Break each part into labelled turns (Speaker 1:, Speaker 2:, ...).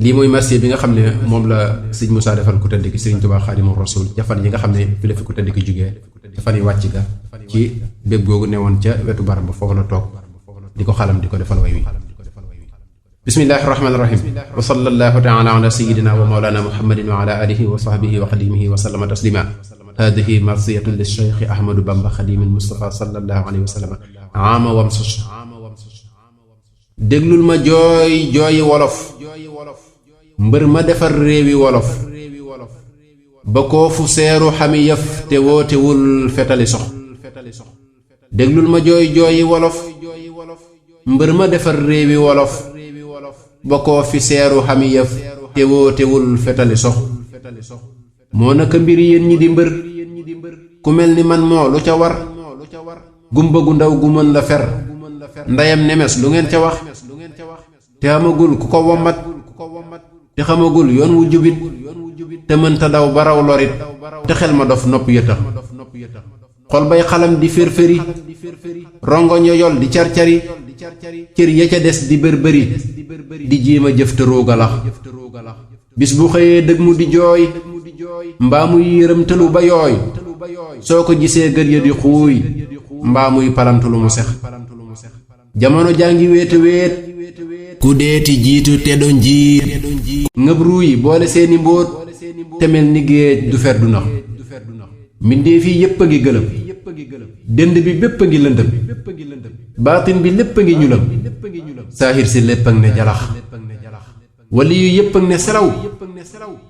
Speaker 1: lii mooy marché bi nga xam ne moom la sëñ Moussa defal ku tedd ki Sëriñ Tuubaa Xaadimu Rasuul ca fan yi nga xam ne fi la fi ku tedd ki jugee ca fan yi wàcc ga ci bépp googu newoon ca wetu baram ba foofu la toog di ko xalam di ko defal way wi bismillahi rahmaani rahim wa sallallahu taala ala sayidina wa mawlana muhammadin wa ala alihi wa sahbihi wa xadimihi wa sallama taslima hadihi marsiyatu li cheikh ahmadu bamba xadimil mustafa sallallahu alayhi wa sallam ama wamsus déglul ma jooyi wolof mbër ma defar réewi wolof ba koo fu seeru xami yëf te wootewul fetali sox déglul ma jooyi wolof mbër ma defar réewi wolof ba koo fi seeru xami yëf te wootewul fetali sox moo naka mbir yéen ñi di mbër ku mel ni man moo lu ca war gumba gu ndaw gu mën la fer ndeyam nemes lu ngeen ca wax te xamagul ku ko wommat te xamagul yoon wu jubit te mënta daw baraw lorit te xel ma dof nopp yëtax xol bay xalam di férféri rongoñ yoyol di carcari cër ya ca des di bërbëri di jéema jëf te roogalax bis bu xëyee dëgg mu di jooy mbaa muy yërëm tëlu ba yooy soo ko gisee gër ya di xuuy mbaa muy palamtu lu mu sex jamono jàngi wéete wéet ku deeti jiitu te do njiit ngëb ruuy boole seeni mbóot te mel ni géej du fer du nax mbindéef yi yépp a ngi gëlëm dënd bi bépp a ngi lëndëm baatin bi lépp a ngi ñulam saahir si lépp ak ne jalax wali yu yépp ak ne selaw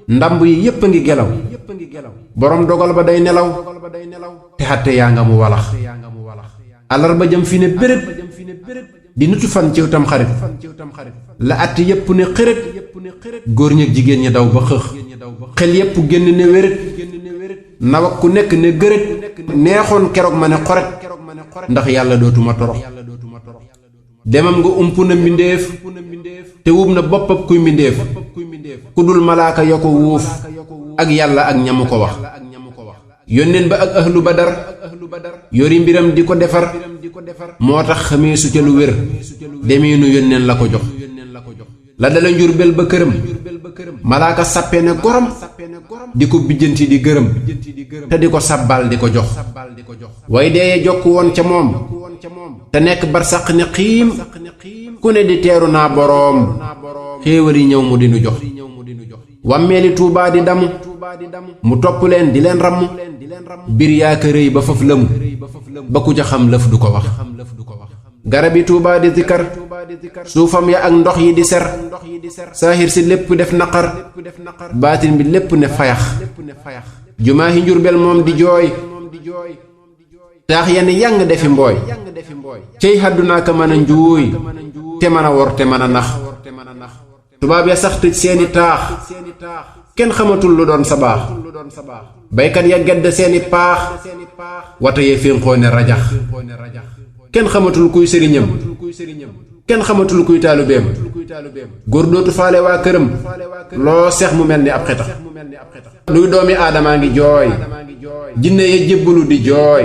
Speaker 1: ndamb yi yépp a ngi gelaw boroom dogal ba day nelaw te xatte yaa nga mu walax alarba jëm fi ne béréb di nitu fan ciw tam xarit la att yépp ne xërét góor ñak jigéen ñi daw ba xëx xel yépp génn ne wéret nawak ku nekk ne gërét neexoon keroog ma ne xoret ndax yàlla dootuma torox demam nga ump na mbindéef te wub na boppab kuy mbindéef ku dul malaaka ya ko wuuf ak yàlla ak ñamu ko wax yónneen ba ak ahlu badar yori mbiram di ko defar moo tax xamee su ca lu wér demiinu yónneen la ko jox la dala njurbel ba këram malaaka sàppe ne gorom di ko bijjanti di gërëm te di ko sàbbal di ko jox way deeye jokk woon ca moom te nekk barsàq ne xiim ku ne di teeru naa boroom xéewal yi ñëw mu dinu jox wàmmeeli tuubaa di damu mu topp leen di leen ramm bir yaa ka rëy ba faf lëmu ba ku ca xam lëf du ko wax garab yi tuubaa di zikkar suufam ya ak ndox yi di ser saahir si lépp def naqar baatin bi lépp ne fayax jumaa yi njurbel moom di jooy taax ya ni yàng defi mbooy cey xàddunaa ka mën a njuuy te mën a wor te mën a nax tubaab ya sax tëj seeni taax kenn xamatul lu doon sa baax baykat ya gedd seeni paax wata yee fénqoo ne rajax kenn xamatul kuy sëriñam kenn xamatul kuy taalubeem góor dootu faale waa këram loo seex mu mel ni ab xetax luy doomi aadamaa ngi jooy jinne ya jébbalu di jooy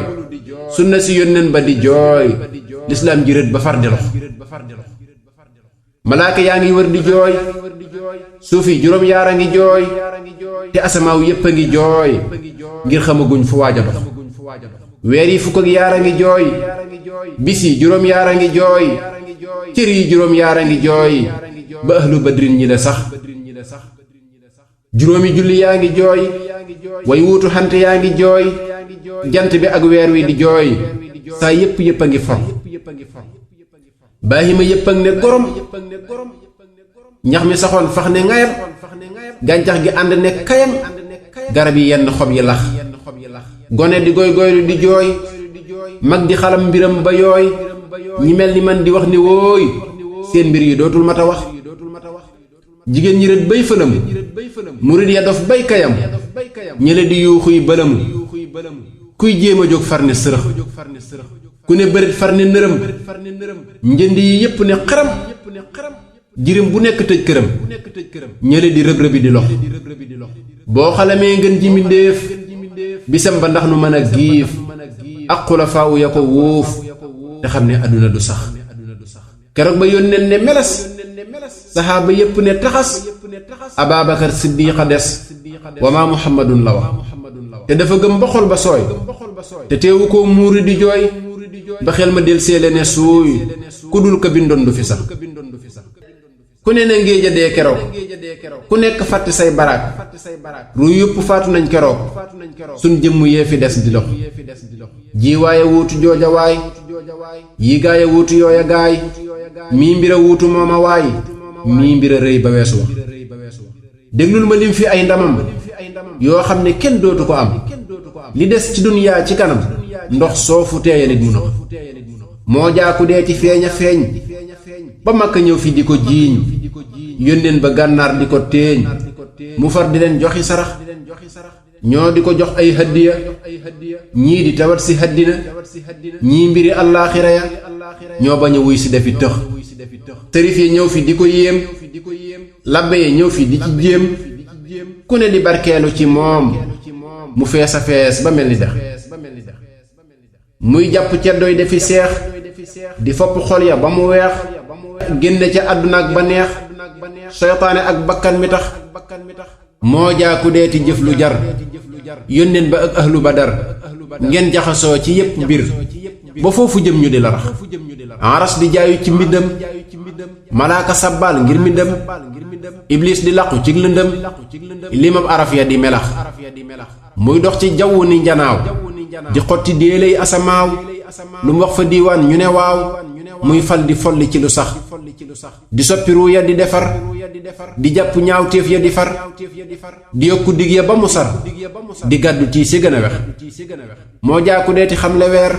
Speaker 1: sunna si yónneen ba di jooy lislaam ji rët ba far di lox malaaka yaa ngi wër di jooy suufi juróom yaar a ngi jooy te asamaaw yépp a ngi jooy ngir xamaguñ fu waaj a dox weer yi fukk ak yaar a ngi jooy bis yi juróom yaar a ngi jooy cër yi juróom yaar a ngi jooy ba ahlu badrin ñi la sax juróomi julli yaa ngi jooy way wuutu xant yaa ngi jooy jant bi ak weer wi di jooy saa yépp a ngi for baahima yépp ak ne gorom ñax mi saxoon fax ne ngayam gàncax gi ànd ne kayam garab yi yenn xob yi lax gone di goy goylu di jooy mag di xalam mbiram ba yooy ñi mel ni man di wax ni wooy seen mbir yi dootul mat a wax jigéen ñi rët bay fëlamu murit ya dof bay kayam ñële di yuuxuy bëlamu kuy jéem a jóg far ne sërëx ku ne bërit far ne nërëm njënd yi yépp ne xaram jirim bu nekk tëj këram ñële di rëb rëbi di lox boo xalamee ngeen ji mindéef bisam ba ndax nu mën a giif ak xulafaawu ya ko wuuf te xam ne àdduna du sax keroog ba yónneen ne meles saxaaba yépp ne taxas Ababakar Siddiqa des wa maa Muhammadun la wax te dafa gëm ba xol ba sooy te teewu ko muuri di jooy ba xel ma del seele ne suuy ku dul ka bindoon du fi sax ku ne na ngéej a dee keroog ku nekk fàtti say baraak ruy yëpp faatu nañ keroog suñ jëmm yee fi des di dox ji waaye wuutu jooja waay yi gaay a wuutu yooya gaay mii mbir a wuutu mooma waay mii mbir a rëy ba weesu wax déglul ma lim fi ay ndamam yoo xam ne kenn dootu ko am li des ci duniyaa ci kanam ndox soofu teeya nit mu na moo jaaku deeti feeñ a feeñ ba Makka ñëw fi di ko jiiñ yónneen ba gànnaar di ko téeñ mu far di leen joxi sarax ñoo di ko jox ay hadiya ñii di tawat si haddina ñii mbiri allaaxira ya ñoo bañ a wuy si defi tëx sërif yi ñëw fi di ko yéem labbe yi ñëw fi di ci jéem ku ne di barkeelu ci moom mu fees a fees ba mel ni dex muy jàpp ceddoy defi seex di fopp xol ya ba mu weex génne ca àdduna ak ba neex seytaane ak bakkan mi tax moo jaaku deeti jëf lu jar yónneen ba ak ahlu badar ngeen jaxasoo ci yépp mbir ba foofu jëm ñu di la rax aras di jaayu ci mbiddam malaaka sabbaal ngir mbindam iblis di làqu ci lëndëm limab araf ya di melax muy dox ci jawwu ni njanaaw di xotti déelay asamaaw lu mu wax fa diiwaan ñu ne waaw muy fal di folli ci lu sax di soppi ruu ya di defar di jàpp ñaawteef ya di far di yokku dig ya ba mu sar di gàddu tiis ya gën a wex moo jaaku deeti xamle weer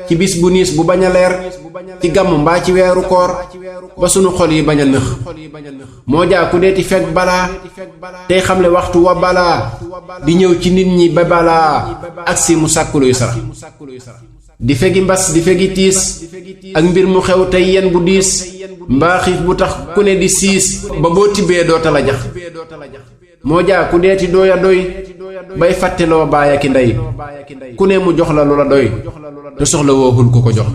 Speaker 1: ci bis bu niis bu bañ a leer ci gàmm mbaa ci weeru koor ba sunu xol yi bañ a nëx moo jaaku deeti fekk balaa tey xamle waxtu wa balaa di ñëw ci nit ñi ba balaa agsi mu sàkkuluy sarax di fegi mbas di fegi tiis ak mbir mu xew tey yen bu diis mbaa xiif bu tax ku ne di siis ba boo tibbee doo tala jax moo jaaku deeti dooya doy bay fàtteloo baay ak ndey ku ne mu jox la lu la doy te soxla wooxul ku ko jox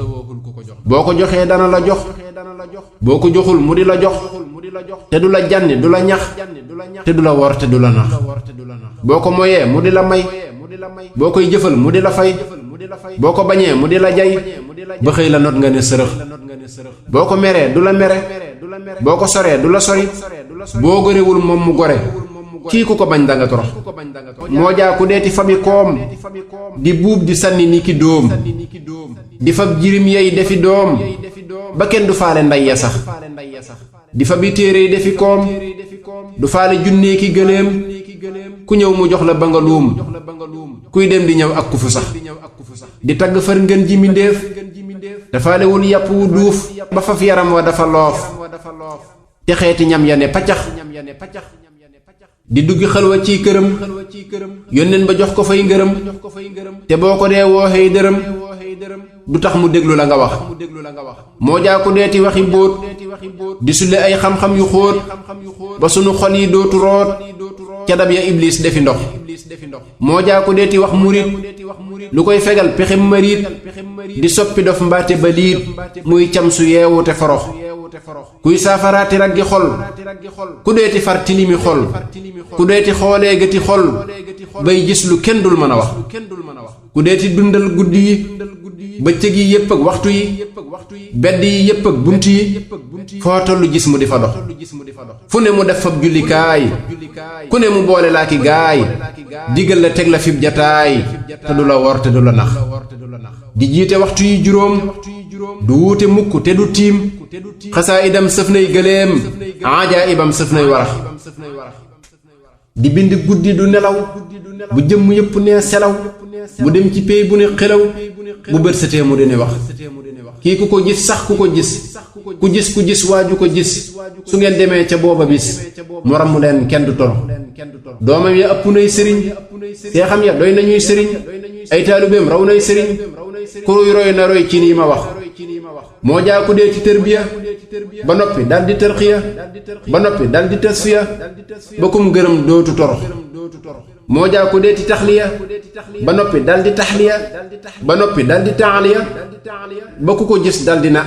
Speaker 1: boo ko joxee dana la jox boo ko joxul mu di la jox te du la jànni du la ñax te du la wor te du la nax boo ko moyee mu di la may boo koy jëfal mu di la fay boo ko bañee mu di la jay ba xëy la not nga ne sërëx boo ko meree du la mere boo ko soree du la sori boo gorewul moom mu gore kii ku ko bañ danga torox moo jaaku deeti fabi koom di buub di sànni ni ki dóom di fab jirim yey defi doom ba kenn du faale nday ya sax di fabi téere yi defi koom du faale junnee ki gëléem ku ñëw mu jox la ba nga luum kuy dem di ñëw ak ku fu sax di tagg far ngën ji mindéef dafaalewul yàpp wu duuf ba faf yaram wa dafa loof te xeeti ñam ya ne paccax di duggi xalwa ciy këram yónneen ba jox ko fay ngërëm te boo ko dee wooxee dërëm du tax mu déglu la nga wax moo jaaku deeti waxi bóot di sulle ay xam-xam yu xóot ba sunu xol yi dootu root ca dab ya iblis defi ndox moo jaaku deeti wax murit lu koy fegal pexem mariit di soppi dof mbaate ba liit muy cam su yeewu te forox kuy saafaraati raggi xol ku deeti far tilimi xol ku deeti xoolee gëti xol bay gis lu kenn dul mën a wax ku deeti dundal guddi yi bëccëg yi yépp ak waxtu yi bedd yi yépp ak bunt yi foo tollu gis mu di fa dox fu ne mu def fab jullikaay ku ne mu boole laa ki gaay digal la teg la fib jataay te du la wor te du la nax di jiite waxtu yi juróom du wuute mukk te du tiim xasaa idam sëf nay gëléem ajaa ibam sëf nay warax di bind guddi du nelaw bu jëmm yépp nee selaw bu dem ci pey bu ne xelaw bu bët setee mu di ne wax kii ku ko gis sax ku ko gis ku gis waaju ko gis su ngeen demee ca booba bis mu ramm leen kenn du toro doomam ya ëpp nay sëriñ seexam ya doy nañuy sëriñ ay taalubeem raw nay sëriñ kuruy roy na roy ci nii ma wax moo jaaku dee ci tërbiya ba noppi daldi tërxiya ba noppi daldi tasfiya ba kum gërëm dootu torox moo jaaku dee ci taxliya ba noppi daldi taxliya ba noppi daldi taaliya ba ku ko gis daldi na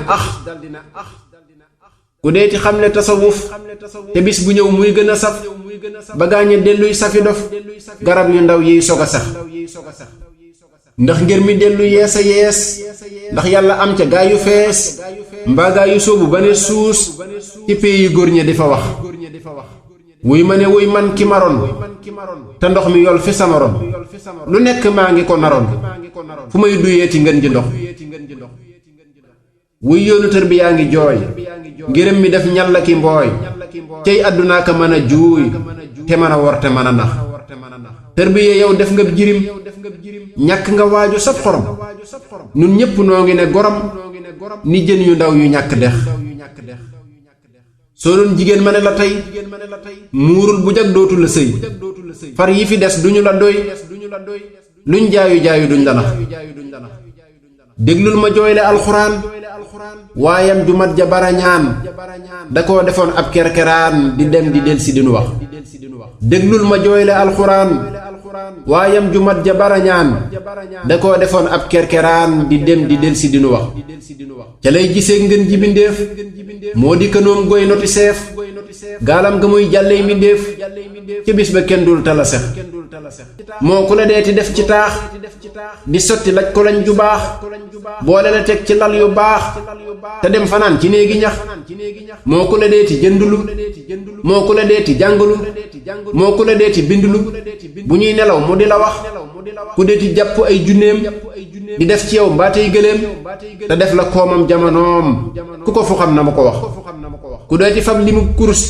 Speaker 1: ku deeti xamle tasawuf te bis bu ñëw muy gën a saf ba gaañe delluy safi dof garab yu ndaw yiy sog a sax ndax ngir mi dellu yees a yees ndax yàlla am ca gaa yu fees mbaa gaa yu sóobu ba ne suus ci pee yu góor ña di fa wax wuy ma ne wuy man ki maroon te ndox mi yol fi sama ron lu nekk maa ngi ko naroon fu may duyeeti ngën ji ndox wuy yoonu tër bi yaa ngi jooy ngërëm mi def ñalla ki mbooy cey àddunaa ka mën a juuy te mën a wor te mën a nax tër bi yow def nga jirim ñàkk nga waaju sab xorom nun ñépp noo ngi ne gorom ni jën yu ndaw yu ñàkk dex soo doon jigéen ma ne la tey muurul bu jag dootu la sëy far yi fi des duñu la doy luñ jaayu jaayu duñ la nax déglul ma jooyle alxuraan waayam ju mat ja barañaan da koo defoon ab kerkeraan di dem di del si dinu wax déglul ma jooyle alxuraan waayam ju mat ja barañaan da koo defoon ab kerkeraan di dem di del si dinu wax ca lay gisee ngën ji bindeef moo di kënoom goy noti seef gaalam ga muy jàlley mindéef ca bis ba kenn dul tala sex moo ku la deeti def ci taax di sotti laj ko lañ ju baax boole la teg ci lal yu baax te dem fanaan ci néegi ñax moo ku la deeti jëndulu moo ku la deeti jàngulu moo ku la deeti bindulu bu ñuy nelaw mu di la wax ku deeti jàpp ay junneem di def ci yow mbaatey gëléem te def la koomam jamonoom ku ko fu xam na ma ko wax ku deeti fab limu kurus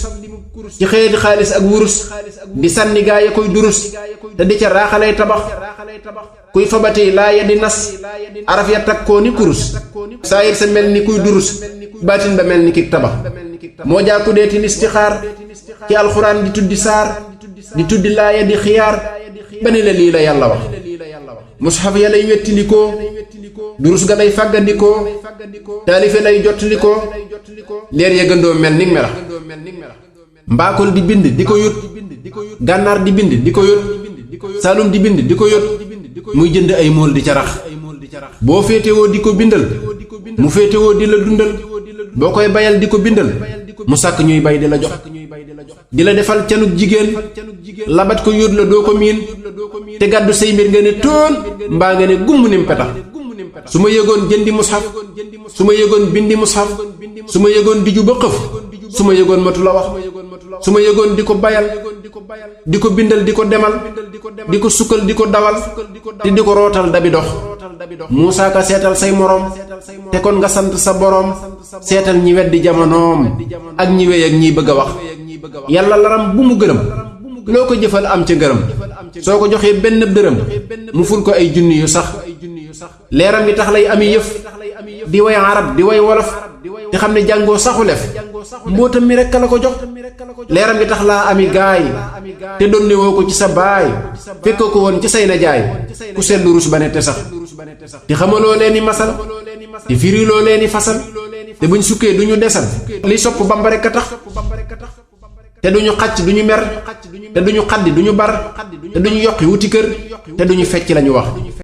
Speaker 1: ci xeeti xaalis ak wurus di sànni gaa ya koy durus te di ca raaxalay tabax kuy fabatey laa ya di nas araf ya takkoo ni kurus saayir sa mel ni kuy durus baatin ba mel ni ki tabax moo jaa ku deeti listixaar ci alxuraan di tuddi saar di tuddi laa ya di xiyaar ba ne la lii la yàlla wax mushaf ya lay wettilikoo durus ga lay fàggandikoo taalife lay jottalikoo leer ya gëndoo mel ni melax mbaakol di bind di ko yut gànnaar di bind di ko yut saalum di bind di ko yut muy jënd ay mool di ca rax boo féetewoo di ko bindal mu féetewoo di la dundal boo koy bayal di ko bindal mu sàkk ñuy bay di la jox di la defal canug jigéen labat ko yóot la doo ko miin te gàddu say mbir nga ne tóon mbaa nga ne gumm nim petax su ma yëgoon jëndi mushaf su ma yëgoon bindi mushaf su ma yëgoon diju ba xëf su ma yëgoon matu la wax su ma yëgoon di ko bayal di ko bindal di ko demal di ko sukkal di ko dawal te di ko rootal dabi dox Muusaa Ka seetal say moroom te kon nga sant sa boroom seetal ñi weddi jamonoom ak ñi wey ak ñiy bëgg a wax yàlla laram bu mu gërëm loo ko jëfal am ca ngërëm soo ko joxee benn dërëm mu ful ko ay junni yu sax leeram gi tax lay ami yëf di way arab di way wolof te xam ne jàngoo saxu lef mbootam mi rekk la ko jox leeram gi tax laa ami gaay te donne woo ko ci sa baay fekk ko woon ci say na jaay ku seetlu rus ba ne te sax te xamaloo leeni masal te firiloo leeni fasal te buñ sukkee duñu desal li sopp Bamba rekk a tax te duñu xàcc duñu mer te duñu xaddi duñu bar te duñu yokki wuti kër te duñu fecc lañu wax